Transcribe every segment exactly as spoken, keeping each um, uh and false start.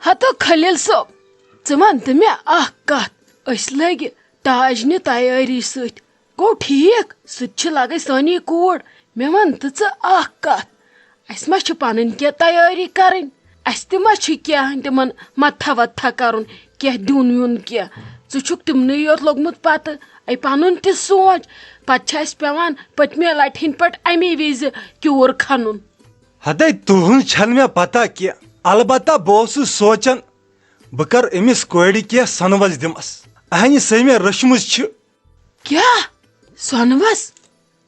ہتو خلیل صٲب، ژٕ وَن تہٕ مےٚ اکھ کتھ۔ أسۍ لٔگۍ تاجنہِ تیٲری سۭتۍ۔ گوٚو ٹھیٖک، سُہ تہِ چھِ لگے سٲنی کوٗر۔ مےٚ وَن تہٕ ژٕ اکھ کتھ، اَسہِ ما چھِ پنٕنۍ کینٛہہ تیٲری کرٕنۍ؟ اَسہِ تہِ ما چھِ کینٛہہ تِمن متھا وتھا کرُن، کینٛہہ دیُن ویُن کینٛہہ؟ ژٕ چھُکھ تِمنٕے یوت لوٚگمُت پتہٕ۔ اے پنُن تہِ سونٛچ، پتہٕ چھِ اَسہِ پٮ۪وان پٔتمہِ لٹہِ ہٕنٛدۍ پٲٹھۍ اَمی وِزِ کیوٗر کھنُن۔ ہتے تُہنٛز چھنہٕ مےٚ پتہ کینٛہہ، البتہ بہٕ اوسُس سونٛچان، بہٕ کر أمِس کورِ کینٛہہ سۄنہٕ وس دِمس، اہنہِ سۄے مےٚ رٔچھمٕژ چھِ۔ کیٛاہ؟ سۄنہٕ وس؟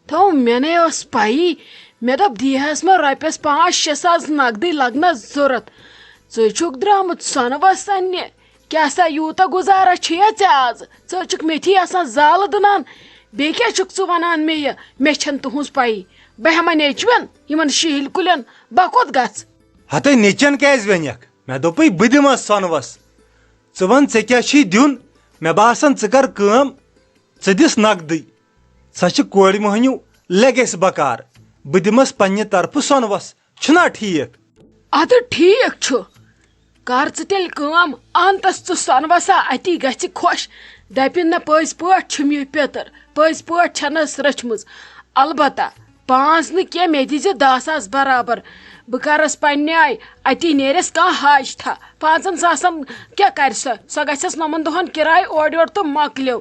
تھو، مےٚ نے ٲس پَیی۔ مےٚ دوٚپ، دیٖہَس منٛز رۄپیَس پانٛژھ شےٚ ساس نقدٕے لَگنَس ضوٚرَتھ۔ ژٕ چھُکھ درٛامُت سۄنہٕ وَس اَننہِ۔ کیٛاہ سا یوٗتاہ گُزارا چھُیا ژےٚ آز؟ ژٕ چھُکھ میٚتھی آسان زالہٕ دٕنان۔ بیٚیہِ کیٛاہ چھُکھ ژٕ وَنان مےٚ یہِ؟ مےٚ چھَنہٕ تُہٕنٛز پَیی۔ بہٕ ہٮ۪مہٕ نیٚچوٮ۪ن یِمَن شِہِلۍ کُلٮ۪ن۔ بہٕ کوٚت گژھٕ؟ ہَتَے نیٚچَن کیٛازِ وَنٮ۪کھ؟ مےٚ دوٚپُے بہٕ دِمَس سۄنہٕ وَس۔ ژٕ وَن ژےٚ کیٛاہ چھُے دیُن؟ مےٚ باسان ژٕ کَر کٲم، ژٕ دِس نقدٕے۔ سۄ چھِ کورِ مۄہنیو لگیس بکار۔ بہٕ دِمس پننہِ طرفہٕ سۄنہٕ وس۔ چھُنا ٹھیٖک؟ ادٕ ٹھیٖک چھُ۔ کر ژٕ تیٚلہِ کٲم، انتس ژٕ سۄنہٕ وسا، اتی گژھِ خۄش۔ دپہِ نہ پٔزۍ پٲٹھۍ چھُم یہِ پیٚتٕر، پٔزۍ پٲٹھۍ چھنس رٔچھمٕژ۔ البتہ پانٛژھ نہٕ کینٛہہ، مےٚ دیٖزِ دَہ ساس برابر۔ بہٕ کرس پننہِ آیہِ، اتی نیرٮ۪س کانٛہہ حاجتھا۔ پانٛژن ساسن کیٛاہ کرِ سۄ؟ سۄ گژھٮ۪س نۄمن دۄہن کِراے اورٕ یورٕ تہٕ مۄکلیو۔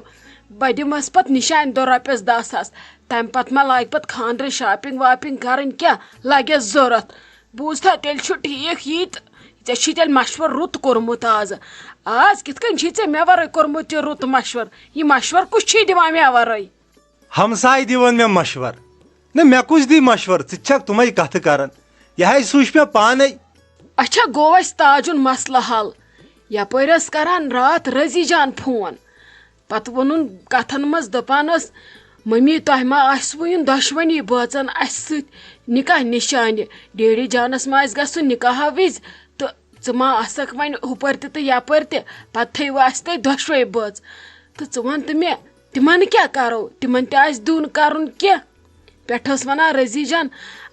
بہٕ دِمس پتہٕ نِشانہِ دۄہ رۄپیس دَہ ساس۔ تمہِ پتہٕ ما لاگہِ پتہٕ خانٛدرٕچ shopping واپنگ کرٕنۍ کینٛہہ، لگٮ۪س ضروٗرت۔ بوٗزتھا، تیٚلہِ چھُ ٹھیٖک یی تہٕ ژےٚ چھُے تیٚلہِ مشورٕ رُت کوٚرمُت آز۔ آز کِتھ کٔنۍ چھُے ژےٚ مےٚ ورٲے کوٚرمُت یہِ رُت مشورٕ؟ یہِ مشورٕ کُس چھُے دِوان مےٚ ورٲے؟ ہمساے دِوان مےٚ مشورٕ۔ نہ، مےٚ کُس دی مشورٕ؟ ژٕ تہِ چھکھ تِمے کتھٕ کران۔ یہِ ہے سوٗنچ مےٚ پانے۔ اچھا، گوٚو اَسہِ تاجُن مسلہٕ حل۔ یپٲرۍ ٲس کران راتھ رزی جان فون۔ پتہٕ ووٚنُن کتھن منٛز، دپان ٲس، "ممی، تۄہہِ ما آسِوٕ یُن دۄشوٕنی بٲژن اسہِ سۭتۍ نکاح نشانہِ؟ ڈیڈی جانس ما آسہِ گژھُن نکاحہ وِزِ؟ تہٕ ژٕ ما آسکھ وۄنۍ ہُپٲرۍ تہِ تہٕ یپٲرۍ تہِ؟ پتہٕ تھٲیِو اسہِ تۄہہِ دۄشوے بٲژ۔ تہٕ ژٕ وَن تہٕ مےٚ، تِمن کیٛاہ کرو؟ تِمن تہِ آسہِ دیُن کرُن کینٛہہ۔" پٮ۪ٹھٕ ٲس وَنان رزی جان،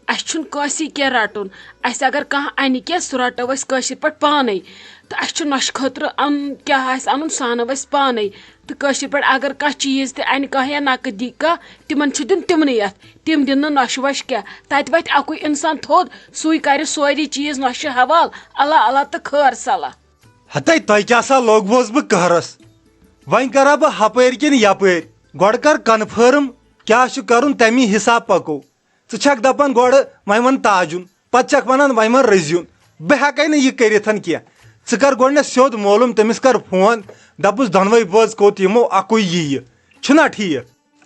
"اَسہِ چھُنہٕ کٲنٛسی کینٛہہ رَٹُن۔ اَسہِ اگر کانٛہہ اَنہِ کینٛہہ، سُہ رَٹو أسۍ کٲشِر پٲٹھۍ پانَے۔ تہٕ اَسہِ چھُ نۄشہِ خٲطرٕ اَنُن، کیٛاہ آسہِ اَنُن، سُہ اَنو أسۍ پانَے۔ تہٕ کٲشِر پٲٹھۍ اگر کانٛہہ چیٖز تہِ اَنہِ، کانٛہہ یا نَقٕد دی کانٛہہ، تِمَن چھُ دیُن تِمنٕے اَتھ۔ تِم دِن نہٕ نۄشہِ وۄشہِ کینٛہہ۔ تَتہِ وَتھِ اَکُے اِنسان تھوٚد، سُے کَرِ سورُے چیٖز نۄشہِ حوال۔ اللہ اللہ تہٕ خٲر صلاح۔" ہتے، تۄہہِ کیٛاہ سا لوٚگوس بہٕ قہرس؟ وۄنۍ کرا بہٕ ہپٲرۍ کِنہٕ یپٲرۍ؟ گۄڈٕ کر confirm کیٛاہ چھُ کرُن، تمی حساب پکو۔ ژٕ چھکھ دپان گۄڈٕ وۄنۍ وَن تاجُن، پتہٕ چھکھ ونان وۄنۍ وَن رٔزیُن۔ بہٕ ہٮ۪کے نہٕ یہِ کٔرِتھ کینٛہہ۔ ژٕ کر گۄڈٕنٮ۪تھ سیوٚد معلوم، تٔمِس کر فون، دپُس دۄنوَے بٲژ کوٚت یِمو، اکُے یِیہِ۔ چھُنا ٹھیٖک؟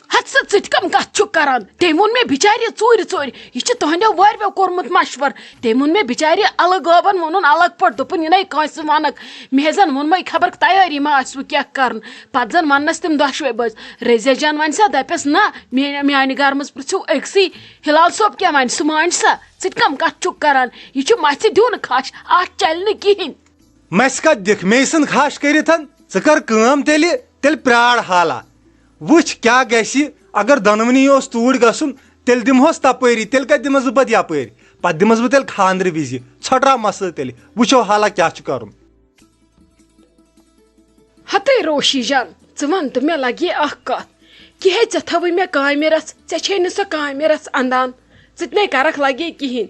ہتہٕ سا، ژٕ تہِ کم کتھ چھُکھ کران؟ تٔمۍ ووٚن مےٚ بچارِ ژوٗرِ ژوٗرِ، یہِ چھُ تُہنٛدیو وٲرویو کوٚرمُت مشور۔ تٔمۍ ووٚن مےٚ بچارِ الگ ٲبن ووٚنُن الگ پٲٹھۍ، دوٚپُن، "یہِ نے کٲنٛسہِ وَنکھ۔" مےٚ زن ووٚنمَے خبر تیٲری ما آسِوٕ کیٛاہ کرُن۔ پتہٕ زن وننس تِم دۄشوے بٲژ۔ رزیا جان ونہِ سا، دپٮ۪س، "نہ، میانہِ، میانہِ گرٕ منٛز پرژھِو أکسٕے، ہلال صٲب کیٛاہ ونہِ، سُہ مانہِ سا؟ ژٕ تہِ کم کتھ چھُکھ کران؟ یہِ چھُ مژھِ دیُن کھش، اتھ چلہِ نہٕ کِہینۍ۔" مَسہِ کَتھ دِکھ، مے سٕنٛد خاش کٔرِتھ۔ ژٕ کر کٲم تیٚلہِ، تیٚلہِ پرٛار حالا۔ وٕچھ کیٛاہ گژھِ، اگر دۄنوٕنی اوس توٗرۍ گژھُن، تیٚلہِ دِمہوس تپٲری، تیٚلہِ کتہِ دِمس بہٕ پتہٕ یپٲرۍ؟ پتہٕ دِمس بہٕ تیٚلہِ خانٛدرٕ وِزِ۔ ژھۄٹراو مسلہٕ تیٚلہِ، وٕچھو حالا کیٛاہ چھُ کرُن۔ ہتے روشی جان، ژٕ وَن تہٕ مےٚ لگے اکھ کتھ۔ کِہے ژےٚ تھٲوٕے مےٚ کامہِ رژھ، ژےٚ چھے نہٕ سۄ کامہِ رژھ اندان۔ ژٕ تہِ نے کرکھ لگے کِہینۍ۔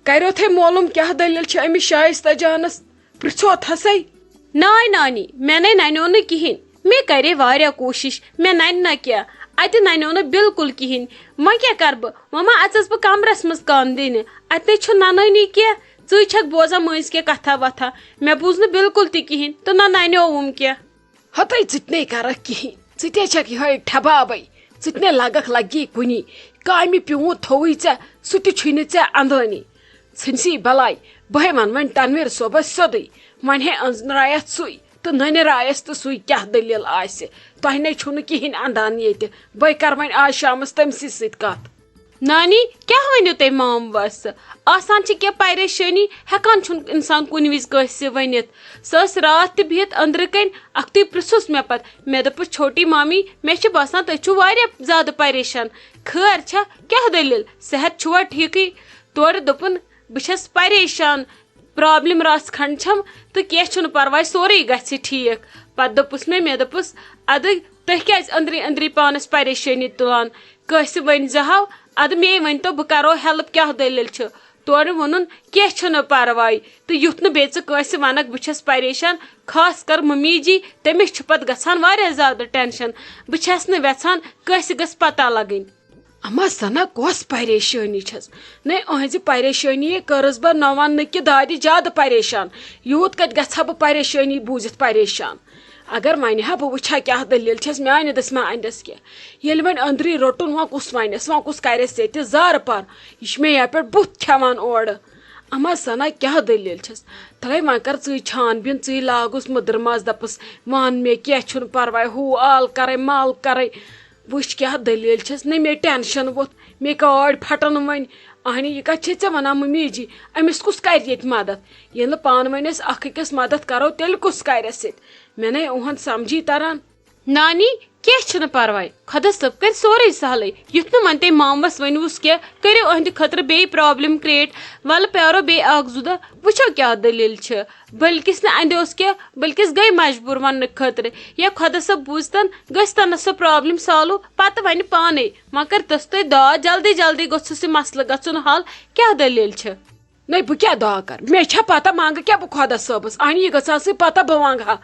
کریو تھے معلوم کیٛاہ دٔلیٖل چھِ أمِس شایستہ جانس؟ پرژھو تھسے۔ ناے نانی، مےٚ نے ننیو نہٕ کِہینۍ۔ مےٚ کرے واریاہ کوٗشش، مےٚ ننہِ نہ کینٛہہ۔ اتہِ ننیو نہٕ بالکل کِہینۍ۔ وۄنۍ کیٛاہ کرٕ بہٕ؟ وۄنۍ ما اژس بہٕ کمرس منٛز کن دِنہِ؟ اتہِ نے چھُ ننٲنی کینٛہہ۔ ژٕے چھکھ بوزان مٔنٛزۍ کینٛہہ کتھا وتھا۔ مےٚ بوٗز نہٕ بالکل تہِ کِہینۍ تہٕ نہ ننیووُم کینٛہہ۔ ہتے، ژٕ تہِ نے کرکھ کِہینۍ۔ ژٕ تہِ چھکھ یِہوٚے ٹھبابے۔ ژٕ تہِ نے لگکھ لگی کُنی۔ کامہِ پیوٗنت تھووُے ژےٚ، سُہ تہِ چھُے نہٕ ژےٚ اندٲنی۔ ژھٕنسی بلاے، بہے ونہٕ وۄنۍ تنویر صٲبس سیوٚدُے۔ وۄنۍ ہے أنٛزرایتھ سُے تہٕ نٔنہِ رایس تہٕ سُے کیٛاہ دٔلیٖل آسہِ۔ تۄہہِ نے چھُو نہٕ کِہینۍ اندان ییٚتہِ۔ بہٕ کرٕ وۄنۍ آز شامس تٔمسٕے سۭتۍ کتھ۔ نانی، کیٛاہ ؤنِو تُہۍ مامہٕ وَس؟ آسان چھِ کینٛہہ پریشٲنی، ہٮ۪کان چھُنہٕ اِنسان کُنہِ وِزِ کٲنٛسہِ وٕنِتھ۔ سۄ ٲس راتھ تہِ بِہِتھ أنٛدرٕ کَنۍ، اَکھتُے پرٛژھُس مےٚ پَتہٕ۔ مےٚ دوٚپُس، "چھوٹی مامی، مےٚ چھُ باسان تُہۍ چھِو واریاہ زیادٕ پریشان۔ خٲر چھا؟ کیٛاہ دٔلیٖل؟ صحت چھُوا ٹھیٖکٕے؟" تورٕ دوٚپُن، "بہٕ چھَس پریشان۔" پرابلم رژھ کھنڈ چھم، تہٕ کینٛہہ چھُنہٕ پرواے، سورُے گژھِ ٹھیک۔ پتہٕ دوٚپُس مےٚ، مےٚ دوٚپُس، ادٕ تُہۍ کیازِ أنٛدری أنٛدری پانس پریشٲنی تُلان؟ کٲنٛسہِ ؤنۍ زِہو، ادٕ مے ؤنۍ تو، بہٕ کرو ہیلپ، کیاہ دٔلیٖل چھِ؟ تورٕ ووٚنُن، کینٛہہ چھُنہٕ پرواے، تہٕ یُتھ نہٕ بیٚیہِ ژٕ کٲنٛسہِ ونکھ بہٕ چھَس پریشان، خاص کر ممی جی، تٔمِس چھُ پتہٕ گژھان واریاہ زیادٕ ٹینشن۔ بہٕ چھَس نہٕ وٮ۪ژھان کٲنٛسہِ گٔژھ پتہ لگٕنۍ۔ اما سنا، کۄس پریشٲنی چھس؟ نے، أہنٛزِ پریشٲنی کٔرٕس بہٕ نہ وننہٕ کہِ دادِ زیادٕ پریشان۔ یوٗت کتہِ گژھٕ ہا بہٕ پریشٲنی بوٗزِتھ پریشان؟ اگر ونہِ ہا بہٕ وٕچھِ ہا کیٛاہ دٔلیٖل چھس میانہِ دٔسۍ ما انٛدٮ۪س کینٛہہ۔ ییٚلہِ وۄنۍ أنٛدری روٚٹُن، وۄنۍ کُس ونٮ۪س، وۄنۍ کُس کرٮ۪س ییٚتہِ زارٕ پار؟ یہِ چھُ مےٚ یپٲرۍ بُتھ کھٮ۪وان اورٕ۔ اما سنا، کیٛاہ دٔلیٖل چھس؟ تھٲے وۄنۍ کر ژٕے چھان بیٖن، ژٕے لاگُس مٔدٕر ماز، دپس، ون مےٚ، کینٛہہ چھُنہٕ پرواے، ہُہ آل کرے، مال کرے۔ وٕچھ کیٛاہ دٔلیٖل چھس، نہ مےٚ ٹینشن ووٚتھ، مےٚ کاڈ پھٹن وۄنۍ۔ اہنہِ، یہِ کتھ چھے ژےٚ ونان ممی جی؟ أمِس کُس کرِ ییٚتہِ مدد؟ ییٚلہِ نہٕ پانہٕ ؤنۍ أسۍ اکھ أکِس مدد کرو، تیٚلہِ کُس کرٮ۪س ییٚتہِ؟ مےٚ نے اُہُنٛد سمجھی تران۔ نانی، کینٛہہ چھُنہٕ پرواے، خۄدا صٲب کرِ سورُے سہلٕے۔ یُتھ نہٕ وۄنۍ تٔمۍ ماموس ؤنِوُس کینٛہہ، کٔرِو أہنٛدِ خٲطرٕ بیٚیہِ پرابلم کریٹ۔ ولہٕ پیارو بیٚیہِ اکھ زٕ دۄہ، وٕچھو کیٛاہ دٔلیٖل چھِ۔ بلکِس نہٕ اندیوس کینٛہہ، بلکِس گٔے مجبوٗر وننہٕ خٲطرٕ۔ یا خۄدا صٲب بوٗزتن، گٔژھتن نہٕ سۄ پرابلم سالو، پتہٕ ونہِ پانے۔ وۄنۍ کر تس تُہۍ دعا، جلدی جلدی گوٚژھُس یہِ مسلہٕ گژھُن حل۔ کیٛاہ دٔلیٖل چھِ؟ نَے، بہٕ کیٛاہ دعا کَرٕ؟ مےٚ چھا پَتہ منٛگہٕ کیٛاہ بہٕ خۄدا صٲبَس؟ اَہنہِ، یہِ گٔژھ آسٕنۍ پَتہ بہٕ منٛگہٕ ہا۔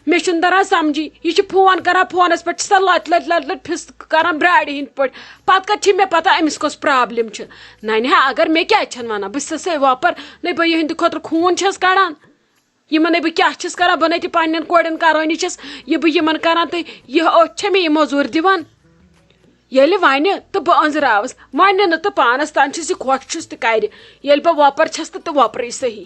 مےٚ چھُنہٕ تَران سَمجھی۔ یہِ چھِ فون کَران، فونَس پٮ۪ٹھ چھِ سۄ لَتہِ لَتہِ لَتہِ لَتہِ فِس کَران برٛاڈِ ہِنٛدۍ پٲٹھۍ۔ پَتہٕ کَتہِ چھِ مےٚ پَتہ أمِس کۄس پرٛابلِم چھِ؟ نَنہِ ہا، اگر مےٚ کیٛازِ چھَنہٕ وَنان؟ بہٕ چھَسَے وۄپَر، نَے بہٕ یِہِنٛدِ خٲطرٕ خوٗن چھَس کَڑان۔ یِمَن نَے بہٕ کیٛاہ چھَس کَران؟ بہٕ نَے تہِ پنٛنٮ۪ن کورٮ۪ن کَرٲنی چھَس، یہِ بہٕ یِمَن کَران تہٕ یہِ أتھۍ چھےٚ مےٚ یہِ مٔزوٗرۍ دِوان۔ ییٚلہِ وَنہِ تہٕ بہٕ أنٛزراوَس، وَنہِ نہٕ تہٕ پانَس تام چھُس یہِ خۄش چھُس تہِ کَرِ۔ ییٚلہِ بہٕ وۄپَر چھَس تہٕ، تہٕ وۄپرٕے صحیح۔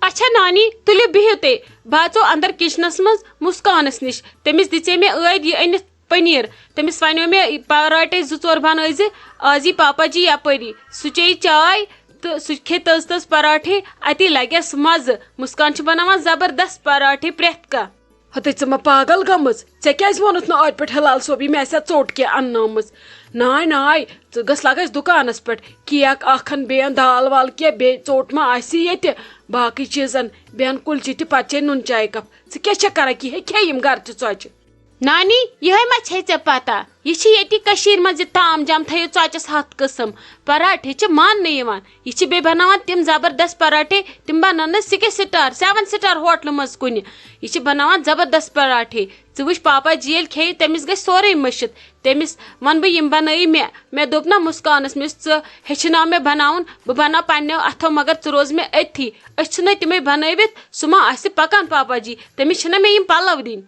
اچھا نانی، تُلِو بِہِو تُہۍ۔ بہٕ اژو اندر کچنس منٛز مسکانس نِش۔ تٔمِس دِژے مےٚ ٲدۍ یہِ أنِتھ پٔنیٖر۔ تٔمِس وَنیو مےٚ، یہِ پراٹے زٕ ژور بنٲوزِ، آز یی پاپا جی یپٲری۔ سُہ چیٚیہِ چاے تہٕ سُہ کھیٚیہِ تٔژ تٔژ پراٹھے، اتی لگٮ۪س مزٕ۔ مسکان چھِ بناوان زبردست پراٹھے پرٛٮ۪تھ کانٛہہ۔ ہتے، ژٕ ما پاگل گٔمٕژ؟ ژےٚ کیٛازِ ووٚنُتھ نہٕ ٲدۍ پٮ۪ٹھ حلال صٲبی مےٚ آسہِ ہا ژوٚٹ کینٛہہ اننٲومٕژ؟ ناے، ناے، ژٕ گٔژھ لگس دُکانس پٮ۪ٹھ، کیک اکھ ان، بیٚیہِ ان دال وال کینٛہہ، بیٚیہِ ژوٚٹ ما آسی ییٚتہِ؟ باقٕے چیٖز ان، بیٚیہِ ان کُلچہِ تہِ، پتہٕ چے نُن چاے کپ۔ ژٕ کیٛاہ چھکھ کران؟ کہِ ہے کھے یِم گرچہِ ژۄچہِ۔ نانی، یِہے ما چھے ژےٚ پتہ؟ یہِ چھِ ییٚتی کٔشیٖرِ منٛز یہِ تام جام، تھٲیِو ژۄچس ہتھ قٕسم۔ پراٹھے چھِ ماننہٕ یِوان۔ یہِ چھِ بیٚیہِ بناوان تِم زبردست پراٹھے، تِم بنن نہٕ سِکِس سٹار، سیون سٹار ہوٹلہٕ منٛز کُنہِ۔ یہِ چھِ بناوان زبردست پراٹھے۔ ژٕ وٕچھ پاپا جی ییٚلہِ کھیٚیہِ، تٔمِس گژھِ سورُے مٔشِتھ۔ تٔمِس وَنہٕ بہٕ یِم بنٲیِو مےٚ۔ مےٚ دوٚپ نہ مسکانس، مےٚ یُس ژٕ ہیٚچھناو مےٚ بناوُن، بہٕ بناو پننیو اتھو، مگر ژٕ روز مےٚ أتھی۔ أسۍ چھِنَے تِمے بنٲوِتھ، سُہ ما آسہِ پکان پاپا جی؟ تٔمِس چھِنہ مےٚ یِم پلو دِنۍ۔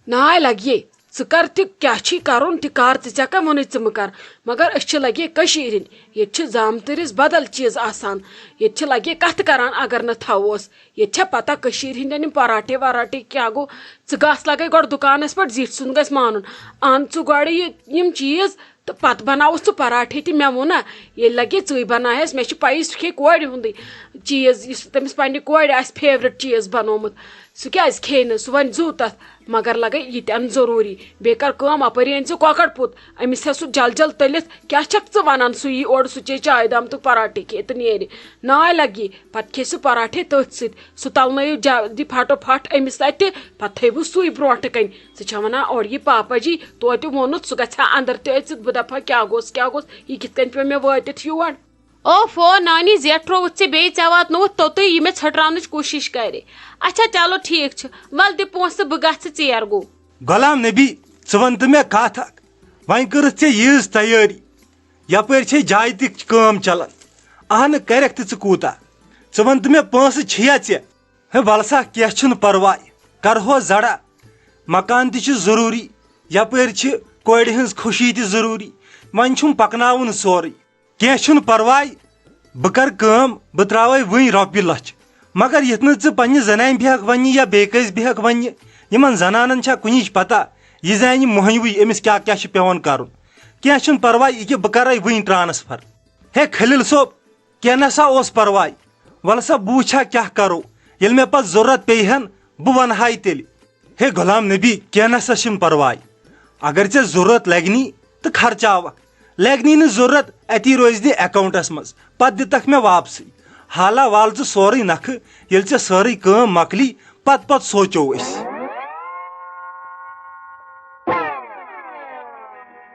ناے لگیے، ژٕ کر تہِ کیٛاہ چھی کرُن تہِ کر، ژٕ ژےٚ کمہِ ووٚنُے ژٕ مہٕ کر۔ مگر أسۍ چھِ لگے کٔشیٖرِ ہِنٛدۍ، ییٚتہِ چھِ زامتٕرِس بدل چیٖز آسان، ییٚتہِ چھِ لگے کتھٕ کران اگر نہٕ تھاووس۔ ییٚتہِ چھےٚ پتہ کٔشیٖرِ ہِنٛدٮ۪ن یِم پراٹھے وراٹھے کیٛاہ گوٚو؟ ژٕ گژھ لگے گۄڈٕ دُکانس پٮ۪ٹھ، زِٹھۍ سُنٛد گژھِ مانُن۔ اَن ژٕ گۄڈٕ یہِ، یِم چیٖز تہٕ پتہٕ بناوُس ژٕ پراٹھے تہِ۔ مےٚ ووٚن نا، ییٚلہِ لگے ژٕے بناوہس، مےٚ چھِ پَیی سُہ کھیٚیہِ کورِ ہُنٛدُے چیٖز، یُس تٔمِس پننہِ کورِ آسہِ فیورٹ چیٖز بنومُت۔ سُہ کیٛازِ کھیٚیہِ نہٕ؟ سُہ وَنہِ زُو تَتھ، مگر لگے یہِ تہِ اَن ضروٗری۔ بیٚیہِ کر کٲم، اپٲری أنۍ زِ کۄکر پوٗت، أمِس ہیٚہ سُہ جل جل تٔلِتھ۔ کیٛاہ چھکھ ژٕ وَنان؟ سُہ یی اورٕ، سُہ چیٚیہِ چایہِ دام تہٕ پراٹھے کھیٚیہِ تہٕ نیرِ۔ ناے لگی، پتہٕ کھیٚیہِ سُہ پراٹھے تٔتھۍ سۭتۍ۔ سُہ تلنٲیِو جلدی پھٹو پھٹ أمِس اَتہِ، پتہٕ تھٲیِو سُے برونٛٹھٕ کنہِ۔ ژٕ چھےٚ وَنان اورٕ یہِ پاپا جی، توتہِ ووٚنُتھ سُہ گژھِ ہا اندر تہِ أژِتھ، بہٕ دپہٕ ہا کیٛاہ گوٚژھ، کیٛاہ گوٚژھ، یہِ کِتھ کٔنۍ پیوٚو مےٚ وٲتِتھ یور؟ اوف او نانی، زیٹھرووُتھ ژےٚ بیٚیہِ، ژےٚ واتنووُتھ توٚتُے یہِ مےٚ ژھٔٹراونٕچ کوٗشِش کرِ۔ اچھا چلو ٹھیٖک چھُ، ول دِ پونٛسہٕ، بہٕ گژھٕ، ژیر گوٚو۔ غلام نبی، ژٕ وَن تہٕ مےٚ کَتھ اَکھ، وۄنۍ کٔرٕتھ ژےٚ ییٖژ تیٲری، یپٲرۍ چھے جایہِ تہِ کٲم چلان، اہنہٕ کَرٮ۪کھ تہٕ ژٕ کوٗتاہ؟ ژٕ وَن تہٕ مےٚ، پونٛسہٕ چھِیا ژےٚ؟ ہے وَلہٕ سا، کینٛہہ چھُنہٕ پرواے، کرہوس زڑا۔ مکان تہِ چھُ ضروٗری، یپٲرۍ چھِ کورِ ہٕنٛز خوشی تہِ ضروٗری۔ وۄنۍ چھُم پکناوُن سورُے۔ کینٛہہ چھُنہٕ پرواے، بہٕ کرٕ کٲم، بہٕ تراوے وٕنۍ رۄپیہِ لچھ۔ مگر یِتھ نہٕ ژٕ پننہِ زنانہِ بیٚہکھ وننہِ یا بیٚیہِ کٲنٛسہِ بیٚہکھ وننہِ، یِمن زنانن چھا کُنِچ پتہ، یہِ زانہِ مۄہنیوٕے أمِس کیٛاہ کیٛاہ چھُ پٮ۪وان کرُن۔ کینٛہہ چھُنہٕ پرواے، یہِ کہِ بہٕ کرے وٕنۍ ٹرانسفر۔ ہے خلیل صٲب، کینٛہہ نہ سا اوس پرواے۔ ولہٕ سا، بہٕ وٕچھِ ہا کیٛاہ کرو۔ ییٚلہِ مےٚ پتہٕ ضروٗرت پیٚیہِ ہن، بہٕ ونہٕ ہاے تیٚلہِ۔ ہے غلام نبی، کینٛہہ نہ سا چھُنہٕ پرواے۔ اگر ژےٚ ضروٗرت لگنی تہٕ خرچاوکھ، لگنی نہٕ ضروٗرت، اتی روزِ نہٕ اکاونٹس منٛز، پتہٕ دِتکھ مےٚ واپسٕے۔ حالا وال ژٕ سورُے نکھٕ، ییٚلہِ ژےٚ سٲرٕے کٲم مۄکلی، پتہٕ پتہٕ سونٛچو أسۍ۔